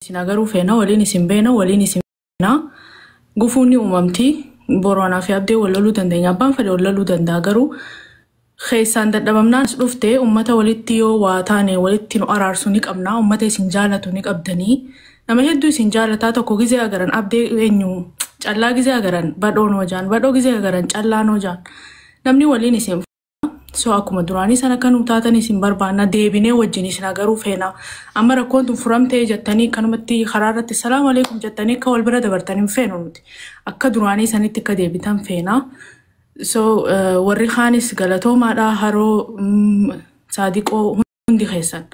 Isin agaruu feena, waliin isin beena, waliin isin feena. Gufuun ni uumamti. Boru anaa fi Abdee wal loluu dandeenya. Abbaan fedhe wal loluu danda'a, garuu keessaan dadhabamnaan as dhufte ummata walitti yoo waa taane walitti nu araarsu ni qabna. Ummata isin jaalatu ni qabdanii. Nama hedduu isin jaalataa. Tokko gizee agaran Abdee, eenyu, Callaa gizee agaran Badhoon hojaan, Badhoo gizee agaran Callaan hojaan, namni waliin isin. So akkuma duraanii sana akka nu taatan isin barbaanna, deebinee wajjin isin agaruu feena. Amma rakkoon tun furamtee jettanii kanumatti karaa irratti "Salaamu alaikum" jettanii akka wal bira dabartan hin feenu nuti. Akka duraanii sanitti akka deebitan feena. So warri kaanis galatoomaadha. Haroo, Saadiqoo, hundi keessan.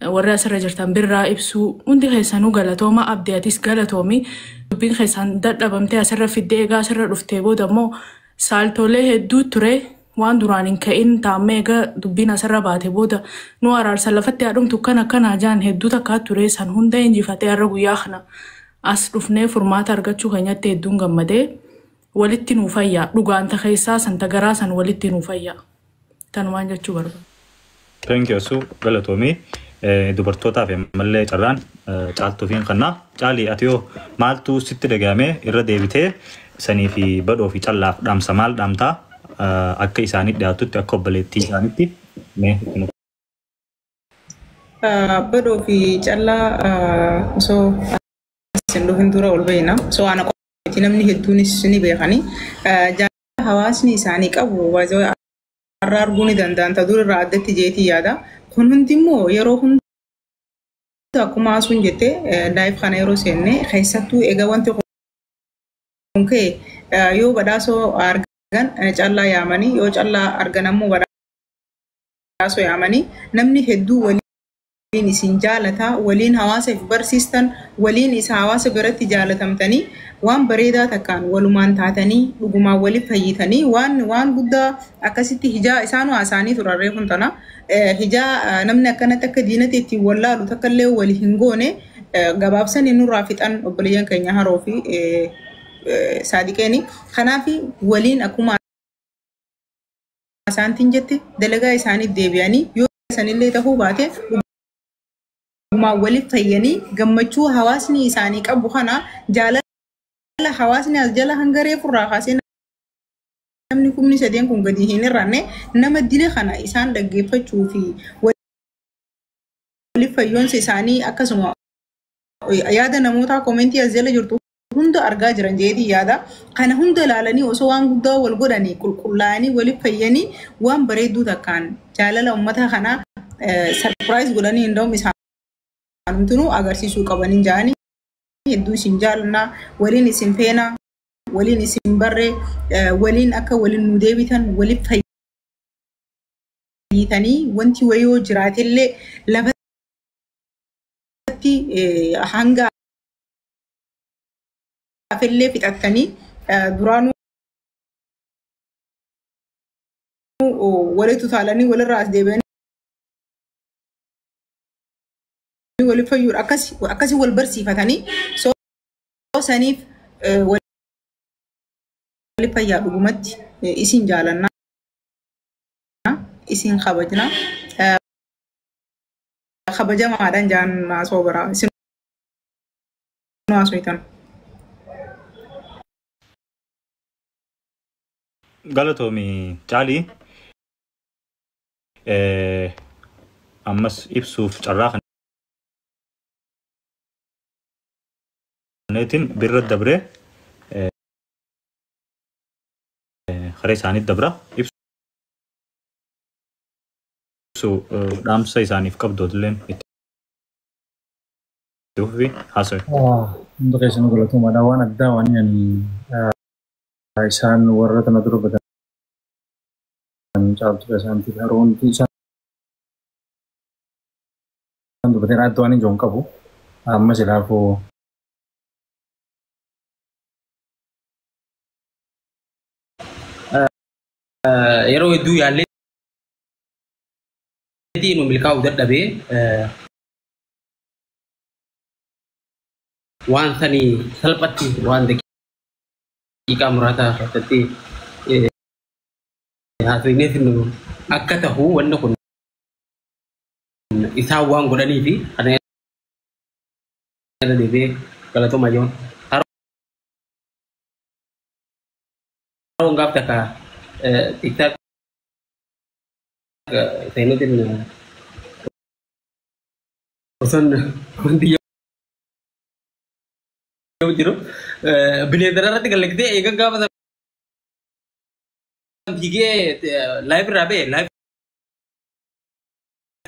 Warri asirra jirtan birraa ibsuu, hundi keessanuu galatooma. Abdii, atis galatoomi. Dubbiin keessan dadhabamtee asirra fiddee, egaa asirra dhuftee booda immoo saaltolee hedduu ture. Waan duraan hin ka'in taammee egaa dubbiin asirra baate booda nu araarsa lafatti haadhumtu kan akkanaa jaan hedduu takkaa ture. San hunda injifatee har'a guyyaa kana as dhufnee furmaata argachuu keenyatti hedduun gammadee. Walitti nuu fayyaa, dhugaan ta keessaa san, ta garaa san walitti nuu fayyaa. Tanumaan jechuu barbaada. Thank you, Asu, galatoomii. Dubartootaaf ammallee carraan Caaltuu fi kannaa. Caalii, ati yoo maaltu sitti dhagahame? Irra deebitee sanii fi Badhoo fi Callaaf dhaamsa maal dhaamtaa akka isaanii dhiyaatutti, akka obboleettii isaaniitti mee itti nu? Badhoo fi Callaa osoo asin dhufin dura ol beeyna. So ana qofa namni hedduunis ni beekani. Jaalala hawaasni isaanii qabu har'a arguu ni danda'an, ta dur irraa addatti jeetii yaada. Kun hundi immoo yeroo hunda akkuma asuun jette, live kana yeroo seenne keessattuu egaa wanti kun ka'e, yoo Badhaasoo argan Callaa yaamanii, yoo Callaa argan ammoo Badhaasoo yaamanii, namni hedduu waliin isin jaalata, waliin hawaasa if barsiistan, waliin isa hawaasa biratti jaalatamtanii, waan bareedaa takkaan walumaan taatanii, dhugumaan waliif fayyitanii, waan guddaa akkasitti hijaa isaanuu haasa'anii turan. Reefun tana hijaa namni akkanatti akka diinatti ittiin wallaalu takka illee wali hin goone gabaabsanii nurraa fixan obboleeyyan keenya Haroo fi Saadiqeeni. Kanaaf waliin akkuma isaantiin jette dalagaa isaaniif deebi'anii, yoo sanillee ta'uu baate, dhugumaan waliif fayyanii, gammachuu hawaasni isaanii qabu kana, jaalala hawaasni as jala hanga reefurraa kaasee namni 3,000 kun gadi hin hir'anne, nama dile kana isaan dhaggeeffachuu fi waliif fayyoonsa isaanii, akkasuma yaada namootaa comment as jala jirtu hunda argaa jiran jeetii yaada. Kana hunda ilaalanii osoo waan guddaa wal godhanii, qulqullaa'anii, waliif fayyanii, waan bareedduu takkaan jaalala uummata kanaa surprise godhanii hin da'um isaanumtinuu agarsiisuu qabanii ja'anii. Hedduu isin jaalannaa, waliin isin feenaa, waliin isin barree, waliin akka waliin nu deebitan, waliif fayyitanii, wanti wayii yoo jiraatellee lafatti hanga hafellee fixattanii, duraanuu walitti utaalanii walirraa as deebi'anii waliif fayyuudha, akkasi wal barsiifatanii. So saniif waliif fayyaa. Dhugumatti isin jaalannaa, isin kabajna, kabajamaadhaan jaan haasoo biraa isin haasoitan. Galatoomi, Caalii. Ammas ibsuuf carraa kaneetiin birra dabree karaa isaanii dabra ibsu, dhaamsa isaaniif qabdootilleen itti fufi haasawe. Hunda keessanuu galatoomaadha. Waan addaa waan ani isaan warra kana dura badan Caaltuu isaaniitiif yeroo hundi isaan dubbateen adda waan ijoo hin qabu. Amma silaafuu Yeroo hedduu yaallee nu milkaa'uu dadhabee, waan sanii salphatti waan daqiiqaa muraasaa keessatti haasofneef nu akka tahu wanni kun isaan waan godhanii fi kana. Irra deebi'ee galatoomaa jiruun. Haroon gaaf takka TikTok seenuutiin osoon wanti yoo jiru bineensa irratti galaktee eegan gaafa sana fiigee live irraa ba'e live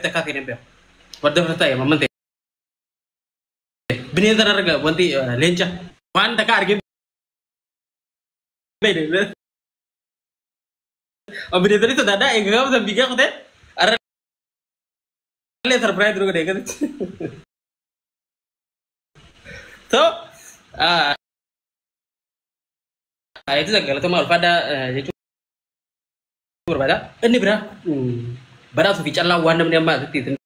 takkaa seenee beeku. Wadda fudhataa mamman ta'e. Bineensa irra wanti leenca waan takka argee beekne. Bineensa sodaadhaa eega gaafa sana fiigee kutee arrallee surprise nu godhe eegasitti. So itu galatoomaa ulfaadhaa jechuun barbaada. Inni biraa badhaasuu fi callaa waan namni amma asitti ittiin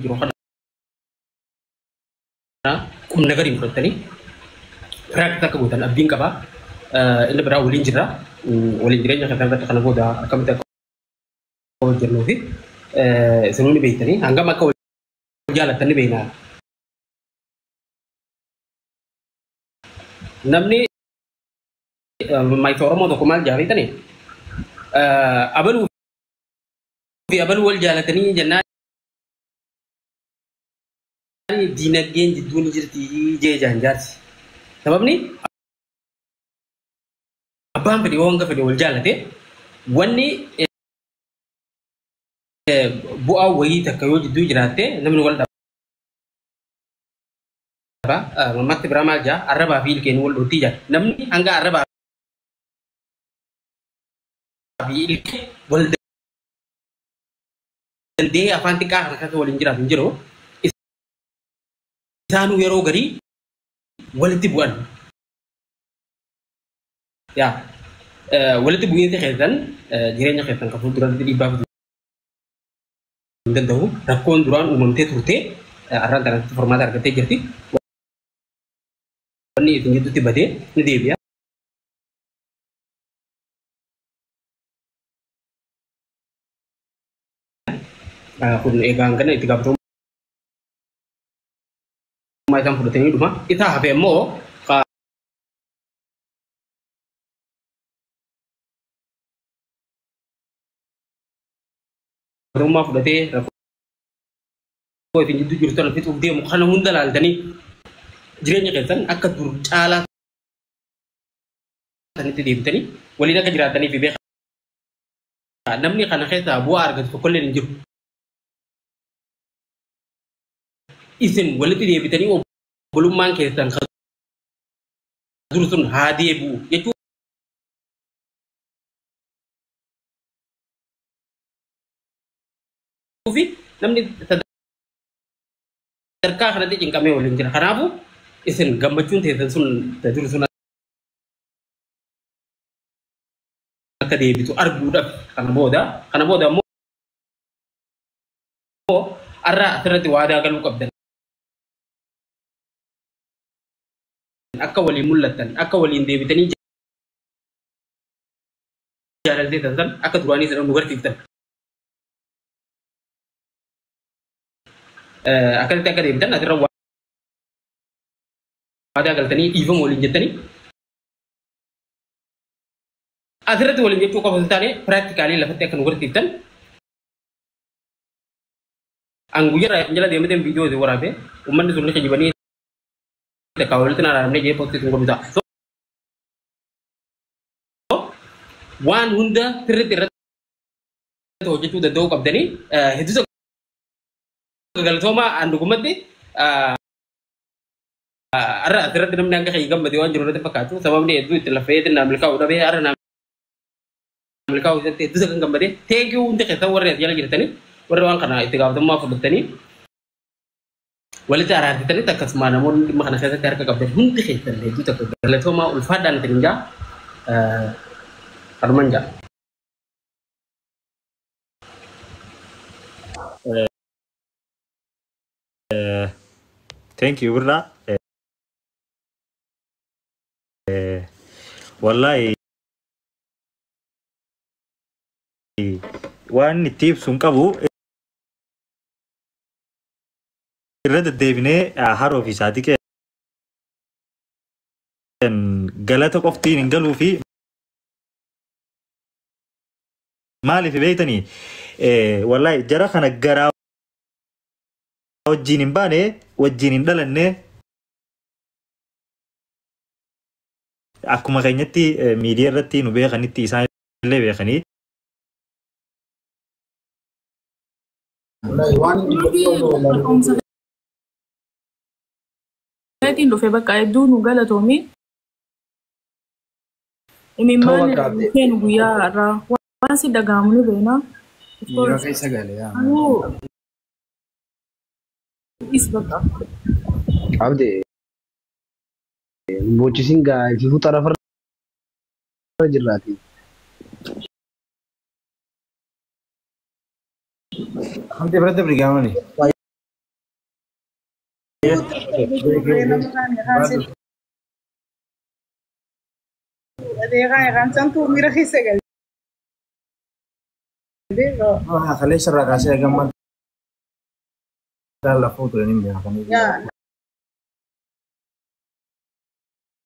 jiru kana qubna gadiin fudhatanii practice akka gootan abdiin qaba. Inni biraa waliin jirra. Waliin jireenya keessan irratti kana booda akkamitti akka hojjennuu fi isinuu ni beektanii hangam akka wal jaallattan ni beekna. Namni maayita Oromoo tokko maal jaallatanii abaluu fi abaluu wal jaallatanii jennaan diinagdeen jidduu ni jirti jee jaan jaarsi. Sababni abbaan fedhe yoo hanga fedhe wal jaallate wanni bu'aa wayii takka yoo jidduu jiraatte namni wal dhaba. Mammaatti biraa maal jaa arrabaa fi ilkeen wal dhoottii jaa. Namni hanga arrabaa fi ilkee wal danda'ee afaan xiqqaa kana keessa waliin jiraatu hin jiru. Isaanuu yeroo garii walitti bu'an. Yaa walitti bu'iinsi keessan jireenya keessan kan fuulduratti dhiibbaa fiduu hin danda'u. Rakkoon duraan uumamtee turte har'aan kanatti furmaata argattee jirti. Wanni isin gidduutti badee ni deebi'a. Kun egaa hangana itti gaafatamummaa isaan fudhatanii dhuma. Isa hafe immoo gaafatamummaa fudhatee rakkoo isin gidduu jirtu sana fixuuf deemu kana hunda laaltanii jireenya keessan akka dur caalaa sanitti deebitanii waliin akka jiraatanii fi beekaa. Namni kana keessaa bu'aa argatu tokkollee hin jiru. Isin walitti deebitanii obbolummaan keessan kan dur sun haa deebi'u jechuu fi namni sadarkaa kanatti cinqamee waliin jira. Kanaafuu isin gammachuun teessan sun dur sun akka deebitu arguudhaaf kana booda immoo har'a asirratti waadaa galuu qabdan. Akka waliin mul'attan, akka waliin deebitanii jaalalteessan san akka duraanii sana nu barsiiftan. Akkasitti akka deebitan asirra waadaa galtanii dhiifama waliin jettanii asirratti waliin jechuu qofa osoo hin taane practically lafatti akka nu barsiiftan. An guyyaa jala deemteen viidiyoo isin waraabee uummanni sun ni kijibanii takka walitti araaramnee jee post sun godhu ta'a. Waan hunda sirriitti irratti hojjechuu danda'uu qabdanii hedduu galatoomaa. An dhugumatti har'a asirratti namni hanga kiyya gammade waan jiru irratti fakkaatu. Sababni hedduu itti lafee naa milkaa'uu dhabee har'a naa milkaa'uu isatti hedduu kan gammade. Thank you hundi keessan warri as jala jirtanii, warri waan kana itti gaafatamummaa fudhatanii walitti araarsitanitti, akkasuma namoonni dhimma kana keessatti harka qabdan hundi keessan hedduu tokko galatoomaa, ulfaadhaan isin jaa, kanuman jaa. Thank you Birraa. Wallahi waan itti ibsu hin qabu. Irra deddeebinee haroo fi saadiqeen galata qoftiin hin galuu fi maaliif beektanii wallahi jara kana garaa wajjin hin baane wajjin hin dhalanne akkuma keenyatti miidiyaa irratti nu beekanitti isaan illee beekanii. Keetiin dhufe bakka hedduu nu galatoomi. Imimmaan keenu guyyaa irraa waan si dhaga'amu ni beena. Yeroo keessa gale yaa. Anuu is bakka. Abde bochisiin gaa ififuu xarafarra jirraati. Hamti biratti brigaamani. Miira keessa galee. Kaleessa irraa kaasee gammaa lafoo ture ni beekanii.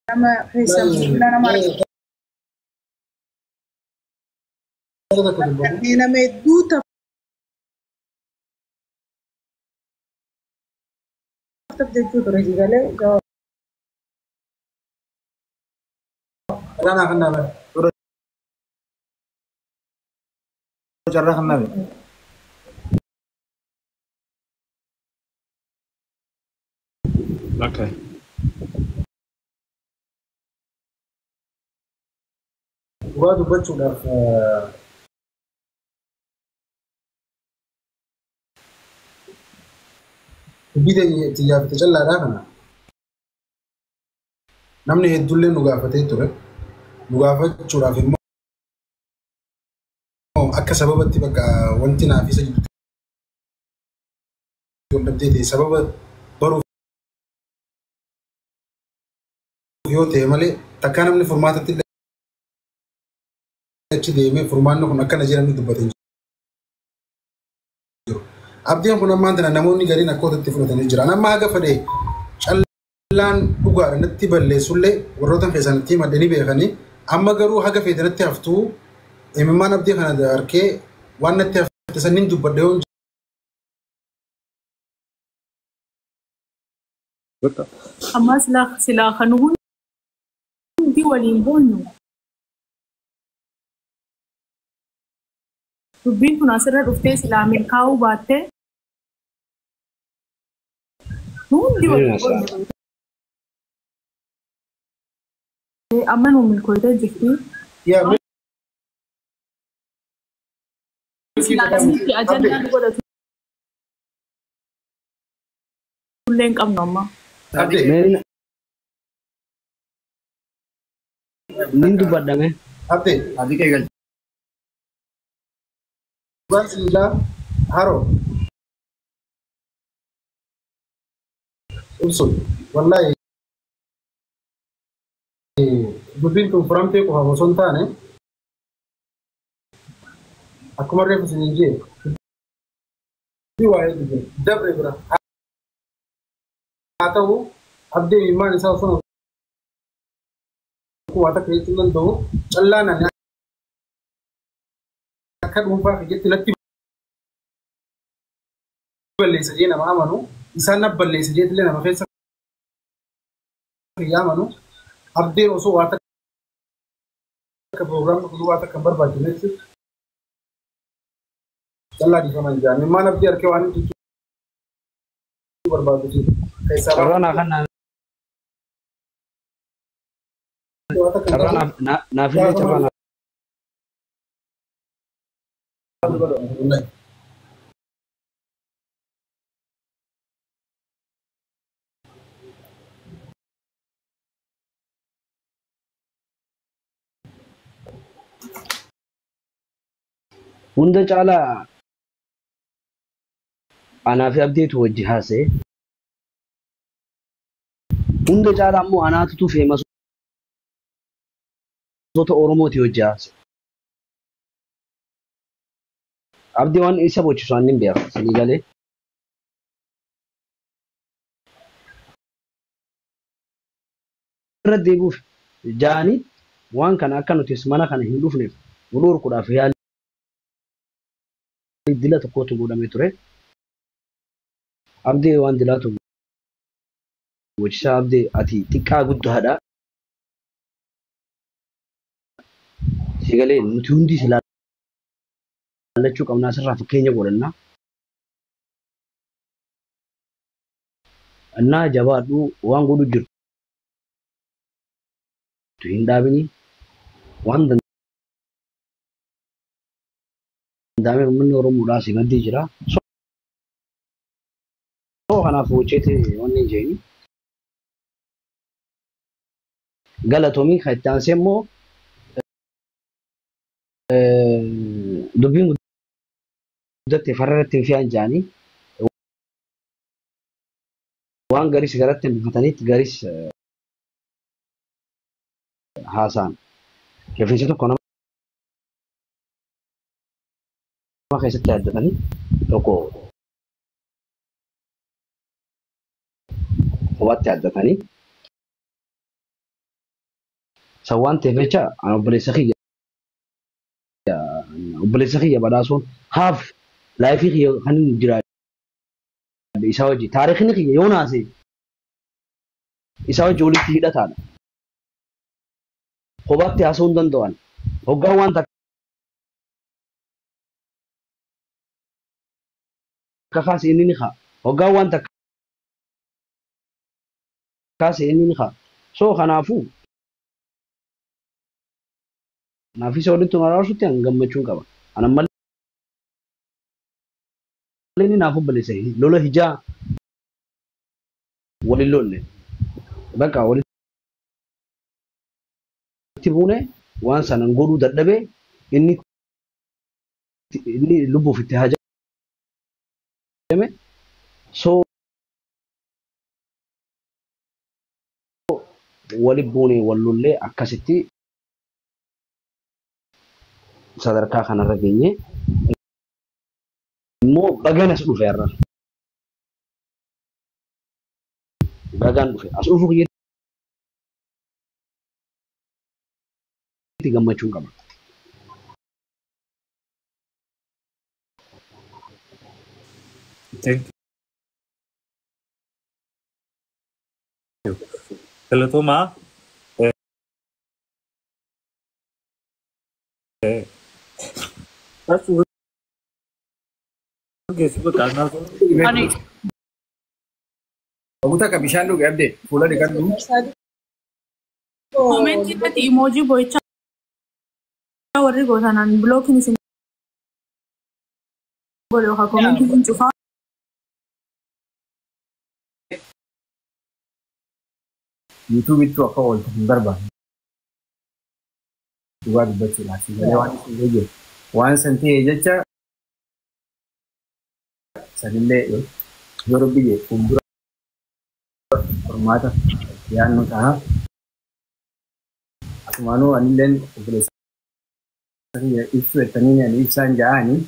Nama keessa nama argate nama hedduu tap jechuu ture galee. Carraa kan naabe. Carraa kan naabe. Okay. Dhugaa dubbachuudhaaf dubbii xiyyaafate callaadhaa kana namni hedduullee nu gaafatee ture. Nu gaafachuudhaaf immoo akka sababatti bakka wanti naaf isa jibbitti wal dhabdee ta'e sababa baruuf yoo ta'e malee takkaa namni furmaatatti achi deemee furmaanni kun akkana jedhamni dubbate hin jiru. Abdiin kun ammaan tana namoonni gariin akka itti fudhatanii jiran. Amma haga fedhe callaan dhugaadha natti balleessullee warroota keessanitti himadhanii beekanii amma garuu haga fedhe natti haftuu imimmaan abdii kana harkee waan natti hafte sanniin dubbadhe yoo Amma silaa kan hundi waliin boonyu. Dubbiin kun asirra dhuftee silaa milkaa'uu baattee hundi waliin boonyu. Amma nu milkooyitee jirti. Silaa asitti ajandaan godhatu illee hin qabnu amma. Nin dubbadhame. Abde. Adiqee galche. Dhugaan siilaa haroo. Ibsu wallahi dubbiin tun furamtee qofaaf osoo hin taane akkuma reefu isiniin jee dubbii waa'ee dubbii dabre bira haa ta'u abdeen ilmaan isaa osoo waa takka jechuu danda'u callaan ani akka dhuunfaa kiyyaatti natti balleessa jee nama amanu isaan na balleessa jeetillee nama keessa kiyya amanu abdeen osoo waa takka pirogiraamni kun waa takka hin barbaachifnetti callaa dhiifaman jedhan ilmaan abdii harkee waan jechuu barbaadu keessaa Carraa naa kan carraa naafillee carraa naa. Hunda caalaa anaa fi abdeetu wajji haasa'e. Hunda caalaa immoo anaatutu feemasoota Oromooti wajji haasa'e. Abdii waan isa bochisu ani hin beeku. Sinii galee. Irra deebi'uuf ja'anii waan kana akka nuti mana kana hin dhufneef wal horkuudhaaf yaalii dila tokkotu godhamee ture. Abdee waan dilaatu gochisaa abdee ati xiqqaa guddaadha. Sigalee nuti hundi si laallachuu qabnaa asirraa fakkeenya godhanna. Innaa jabaadhu waan godhu jirtu hin dhaabini waan danda'ame uummanni Oromoodhaa si maddii jira. So kanaaf hojjete wanni hin jeeni. Galatoomii kan itti aansee immoo dubbiin guddatte farra irratti hin fe'an jedhanii waan garis garatti hambifataniitti garis haasa'an. Rifeensa tokko nama keessatti yaaddatanii tokko kophaatti yaaddatanii san waan ta'eef jecha ani obboleessa kiyya badhaasuun haaf laayifii kiyya kan inni jiraadhe isaa wajji taarikhni kiyya yoo naase isaa wajji walitti hidhataadha. Kophaatti haasa'uu hin danda'an. Hoggaan waan takka kaase inni ni ka'a. Hoggaan waan takka kaase inni ni ka'a. So kanaafuu naaf isa walitti nu araarsutti an gammachuun qaba. An ammallee inni naaf obboleessa lola hijaa walin lolle. Bakka walitti buune waan sanan godhuu dadhabee inni lubbuuf itti hajame. So wali buune wal lollee akkasitti sadarkaa kanarra geenye immoo bagan as dhufe har'a. Bagaan dhufe as dhufuu kiyyatti gammachuun qaba. Thank you. Galatoomaa. Ani Oguta ka bishaan dhuge abdee fuula dhiqadhu. Koomentii irratti emoji boo'ichaa warri gootanaan blockiin isin godhe yookaan koomentii kun cufaa. Yuutuubittuu akka ooltu hin barbaanne. Dhugaa dubbachuudhaaf malee waan isin jedhu waan san ta'e jecha sanillee yoo rabbi jedhe fuuldura qormaata yaadnu ta'a. Asumaanuu anilleen obboleessa kiyya ibsu jettanii ani ibsaan ja'anii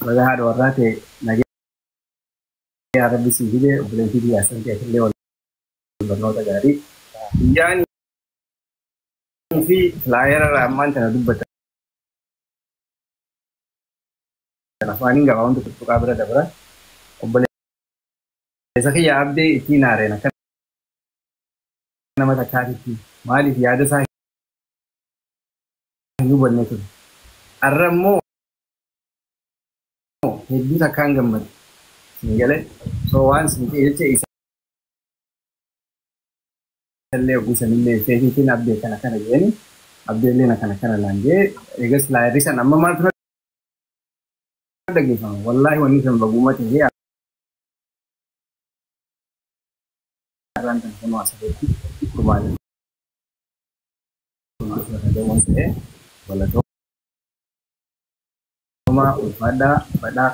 baga haadha warraa ta'e nagee rabbi sii fide obboleettii biyyaa san ta'e illee wal barnoota gaarii. Guyyaan fi filaayera ammaan tana dubbatan afaaniin gabaabumtu tuttuqaa bira dabra. Obboleessa kiyya abdee ittiin haareen akka nama takkaatitti maaliif yaada isaa hin hubanne ture. Har'a immoo hedduu takkaan gammade. Sin galee so waan sin ta'e jecha isallee oguu sanillee feetiitiin abdee kana kana jeeni abdeellee na kana kana naan jee eegas laayirri san amma maaltu na dhaggeeffama wallaahi wanni san baguma ta'ee har'aan kan kanuu asirratti qurbaanii ta'e galatooma ulfaadhaa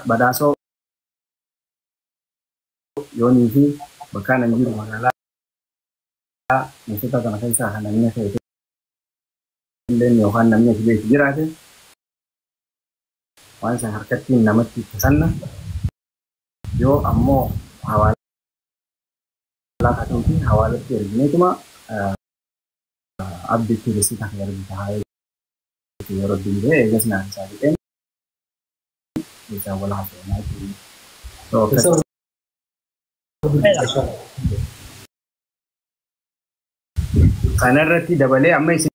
badhaasoo yoonii fi bakka nan jiru magaalaa gosoota kana keessaa kan namni ta'e illee yookaan namni asii beeku jiraate waan san harkatti namatti tasanna yoo ammoo hawaalaa haa ta'uuti hawaalatti ergineetuma. Abdiitti risiita kan argita haa yeroo dinjee eegas naan isaa jedheen isaan wal haasa'inaa jechuudha. Kanarratti dabalee amma isin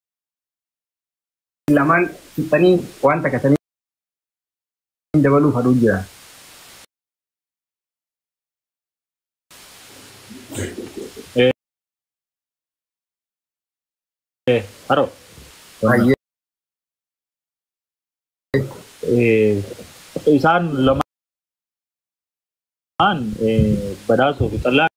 lamaan fixanii waan takkatanii dabaluuf haduu jira. Haro. Isaan lamaan badhaasoo fi callaan